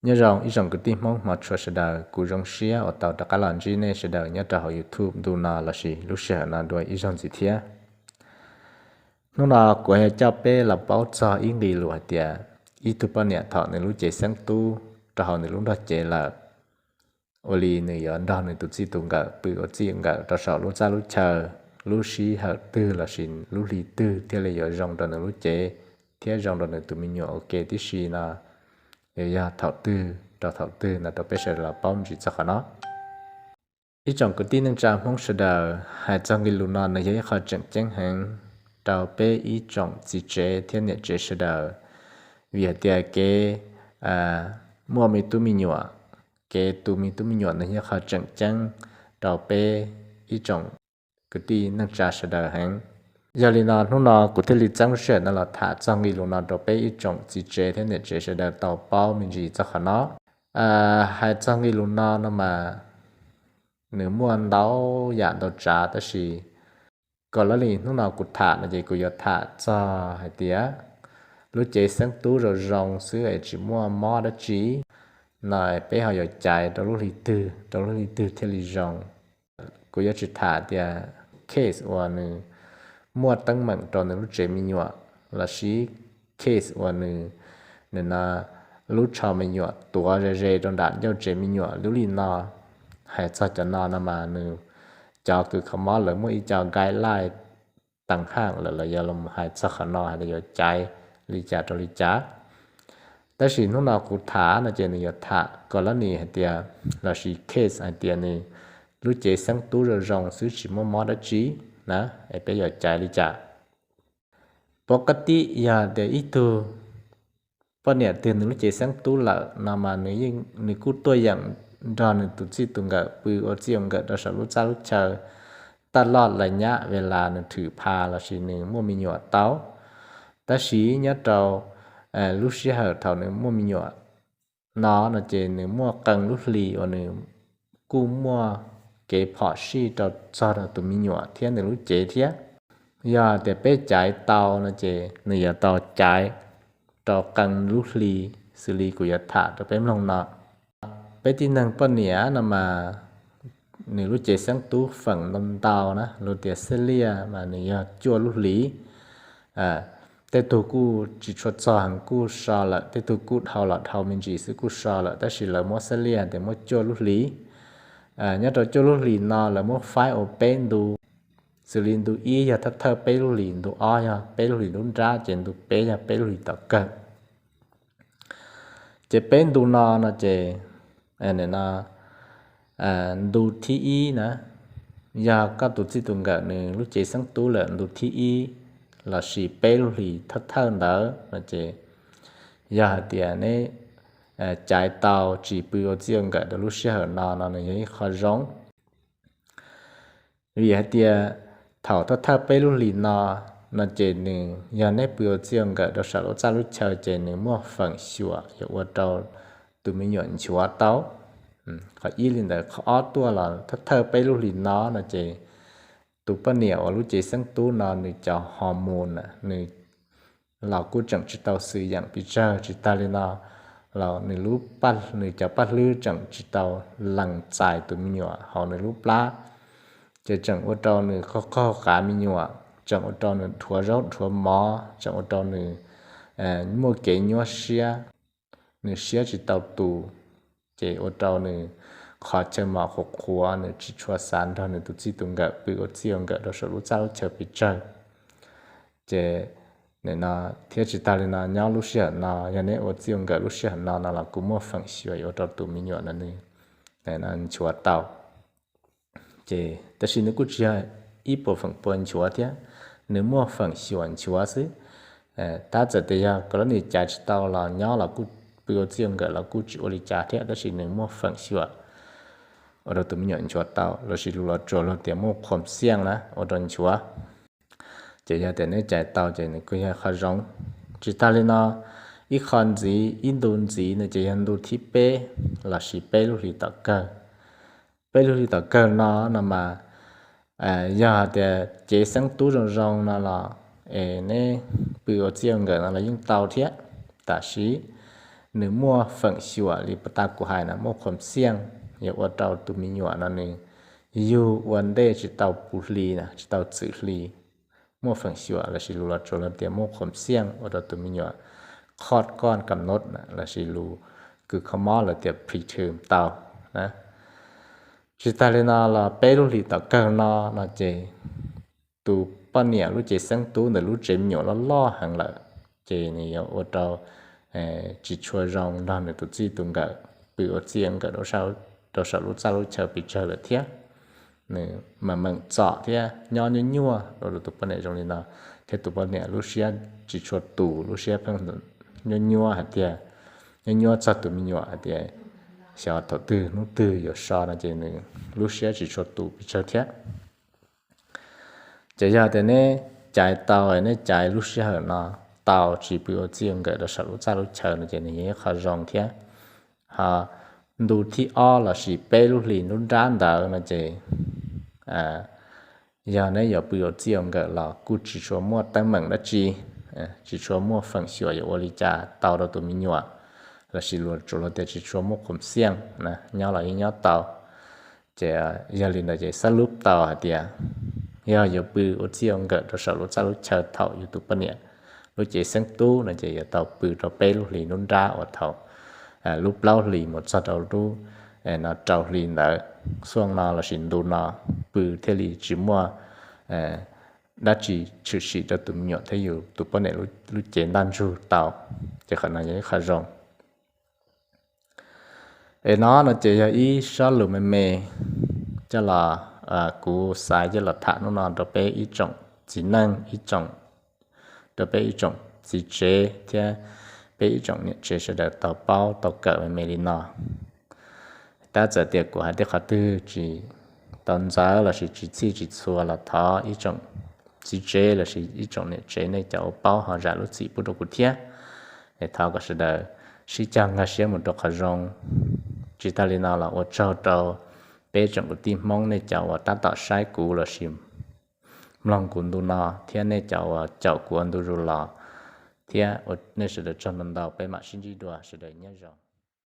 Nyob zoo ib tsoom kwv tij Hmoob hmov tshua sawv daws, kuv zoo siab uas tau rov qab los ntsib nej sawv daws nyob rau hauv YouTube ntu no lossis lub sij hawm no dua ib zaug ntxiv thiab. Hnub no kuv yuav coj peb los paub txog ib nqe lus hais tias ib tug poj niam thaum nws lub cev xeeb tub rau hauv nws lub nrog cev lawm, ua li nws yuav nrog nws tus txij tus nkawm pw ua txij ua nkawm rau saum lub txaj lub chaw, lub sij hawm twg lossis lub hli twg thiaj li yuav zoo rau nws lub cev thiab zoo rau nws tus me nyuam ua ke tib si no, yuav yog thaum twg rau thaum twg no rau peb sawv daws los paub me ntsis txog qhov no. Ib tsoom kwv tij neej tsa Hmoob sawv daws, hais txog nqe lus no nws yog ib qho tseem ceeb heev rau peb ib tsoom txiv tsev thiab niam tsev sawv daws, vim hais tias kev muaj me tub me nyuam, kev tu me tub me nyuam nws yog qho tseem ceeb rau peb ib tsoom kwv tij neej tsa sawv daws heev. Yog li no hnub no kuv thiaj li txeeb lub sij hawm no los tham txog nqe lus no rau peb ib tsoom txiv tsev thiab niam tsev sawv daws tau paub me ntsis txog qhov no. Hais txog nqe lus no no mas nws muaj ntau yam ntau tsav tab sis kom lawv li hnub no kuv tham no ces kuv yuav tham txog hais tias lub cev xeeb tub zoo zoo xwb es tsis muaj mob dab tsi no peb ho yuav caiv rau lub hli twg rau lub hli twg thiaj li zoo. Kuv yuav tsis tham tias case uas nws muaj teeb meem rau nws lub tsev me nyuam lossis case uas nws, nws no lub tsho me nyuam tuav ze ze rau nram ncauj tsev me nyuam lub li no. Hais txog cov no no mas nws cov kws kho mob lawv muaj ib co guideline tees haj lawm, lawv yuav los hais txog qhov no hais tias yuav caiv li cas rau li cas. Tab sis hnub no kuv tham no ces nws yuav tham kom lawv li hais tias lossis case hais tias nws lub cev xeeb tub zoo zoo xwb tsis muaj mob dab tsi na, es peb yuav caiv li cas. Pov ka tib yog tias ib tug poj niam twg nws lub cev xeeb tub lawm no mas nws kuj tuaj yeem nrog nws tus txij tus nkawm pw ua txij ua nkawm rau saum lub txaj lub chaw taj loj lais nyab ve las nws thwm pha lossis nws muaj me nyuam tau. Tab sis nyob rau lub sij hawm thaum nws muaj me nyuam no no ces nws muaj qee lub hli uas nws kuj muaj kev phom sij rau txog rau tus me nyuam thiab nws lub cev thiab. Yog tias peb caiv tau no ces nws yuav tau caiv rau qee lub hli xws li kuv yuav tham rau peb mloog no. Peb tib neeg poj niam no mas nws lub cev xeeb tub feem ntau ntau na, luag tias xab liaj mas nws yog cuaj lub hlis. Tej tug kuj tsis tshua txog heev kuj so lawm, tej tug kuj dhau los dhau me ntsis xwb kuj so lawm, tab sis lawv muab xab liaj tias muab cuaj lub hlis. Nyob rau cuaj lub hlis no lawv muab faib ua peb ntu, xws li ntu ib yog thawj thawj peb lub hlis, ntu ob yog peb lub hlis nruab nrab, ces ntu peb yog peb lub hlis tom kawg. Ces peb ntu no no ces, no, ntu thib ib na, yog koj tus txij tus nkawm nws lub cev xeeb tub lawm ntu thib ib lossis peb lub hlis thawj thawj ntawd no ces yog hais tias neb caiv tau tsis pw ua txij ua nkawm rau lub sij hawm no no nws yog ib qho zoo. Vim hais tias thaum thawj thawj peb lub hlis no no ces nws yog neb pw ua txij ua nkawm rau saum lub txaj lub chaw ces nws muaj feem xyuam yuav ua rau tus me nyuam nchuav tau. Qhov ib li ntawd, qhov ob tuaj los thawj thawj peb lub hlis no no ces tus poj niam uas lub cev xeeb tub no nws cov hormone nws los kuj tseem tsis tau xwm yeem pes tsawg, tsis tag li no los nws lub, nws cov paj hlwb tseem tsis tau lees txais tus me nyuam hauv nws lub plab, ces tseem ua rau nws qaug qaug qav me nyuam, tseem ua rau nws dhuav zaub dhuav mov, tseem ua rau nws muaj kev nyuaj siab, nws siab tsis tau tus, ces ua rau nws qhov chaw mos qhuav qhuav, nws tsis tshua xav nrog nws tus txij tus nkawm pw ua txij ua nkawm rau saum lub txaj lub chaw pes tsawg. Ces no, thiab tsis tag li no nyob lub sij hawm no yog neb ua txij ua nkawm lub sij hawm no no los kuj muaj feem xyuam yuav ua rau tus me nyuam no nws nchuav tau. Ces tab sis nws kuj tsis yog ib puas feem pua nchuav thiab, nws muaj feem xyuam nchuav xwb. Tab txawm tias yog koj lub nws caiv tsis tau los nyob los kuj pw ua txij ua nkawm los kuj tsis ua li cas thiab, tab sis nws muaj feem xyuam ua rau tus me nyuam nchuav tau, lossis lus los tsuas luag tias muaj khuam xiaj na ua rau nchuav. Ces yog tias neb caiv tau ces nws kuj yog qhov zoo. Tsis tag li no, ib qho ntxiv, ib ntu ntxiv no ces yog ntu thib peb lossis peb lub hlis tom kawg. Peb lub hlis tom kawg no no mas yog hais tias cev xeeb tub zoo zoo no los es neb pw ua txij ua nkawm no los yeej tau thiab. Tab sis nws muaj feem xyuam li pas tas kuv hais na, muaj khuam xiaj, yog ua rau tus me nyuam no nws yug ua ntej tsis tau puv hli na, tsis tau txwm hli, muaj feem xyuam lossis lus los tsuas lawv tias muaj khuam xiaj ua rau tus me nyuam khoj koj kam nod lossis lus kws kho mob lawv tias preterm tau na. Tsis tas li no los peb lub hlis tom kawg no no ces tus poj niam lub cev xeeb tub ntawm lub tsev me nyuam loj loj heev lawm, ces nws yuav ua rau tsis tshua zoo nrog nws tus txij tus nkawm pw ua txij ua nkawm rau saum lub txaj lub chaw pes tsawg lawm thiab. Nws mam meem txom thiab nyob nyuaj nyuaj rau tus poj niam zoo li no, thiab tus poj niam lub siab tsis tshua tus, lub siab pheej nyuaj nyuaj hais tias, nyuaj nyuaj txog tus me nyuam hais tias xyov thaum twg hnub twg yuav so no ces nws lub siab tsis tshua tus pes tsawg thiab. Ces yog tias neb caiv tau, neb caiv lub sij hawm no tau tsis pw ua txij ua nkawm rau saum lub txaj lub chaw no ces nws yog ib qho zoo thiab. Ho ntu thib ob lossis peb lub hlis nruab nrab ntawd no ces yog neb yuav pw ua txij ua nkawm los kuj tsis tshua muaj teeb meem dab tsi, tsis tshua muaj feem xyuam yuav ua li cas tau rau tus me nyuam, lossis luag tsuas luag tias tsis tshua muaj khuam xiaj na, nyob los yeej nyob tau. Ces yog li ntawd ces xab lub tau hais tias yog yuav pw ua txij ua nkawm rau saum lub txaj lub chaw thaum yus tus poj niam lub cev xeeb tub no ces yuav tau pw rau peb lub hlis nruab nrab uas thaum lub plaub hlis mus txog rau lub no rau hli ntawd, xuaj no lossis ntu no pw thiaj li tsis muaj dab tsi tshwm sim rau tus me nyuam thiab yus tus poj niam lub cev ntaj ntsug tau. Ces qhov no yog ib qho zoo. Es no no ces yog ib sob lus me me coj los, kuv xav coj los tham hnub no rau peb ib tsoom txiv neej, rau peb ib tsoom txiv tsev thiab peb ib tsoom niam tsev sawv daws tau paub tau kawm me me li no. Tab txawm tias kuv hais tej qhov twg tsis tau ntxaws lossis tsis txhij tsis txhua los thov ib tsoom txiv tsev lossis ib tsoom niam tsev nej cov uas paub ho zam lub txim pub rau kuv thiab. Es thov kom sawv daws sib cog nkag siab mus rau qhov zoo. Tsis tas li no los ua tsaug rau peb tsoom kwv tij Hmoob nej cov uas tab tom saib kuv lossis mloog kuv ntu no thiab nej cov uas caum kuv ua ntu zus los thiab. Nej sawv daws tsaug ntau ntau, peb mam sib ntsib dua, sawv daws nyob zoo.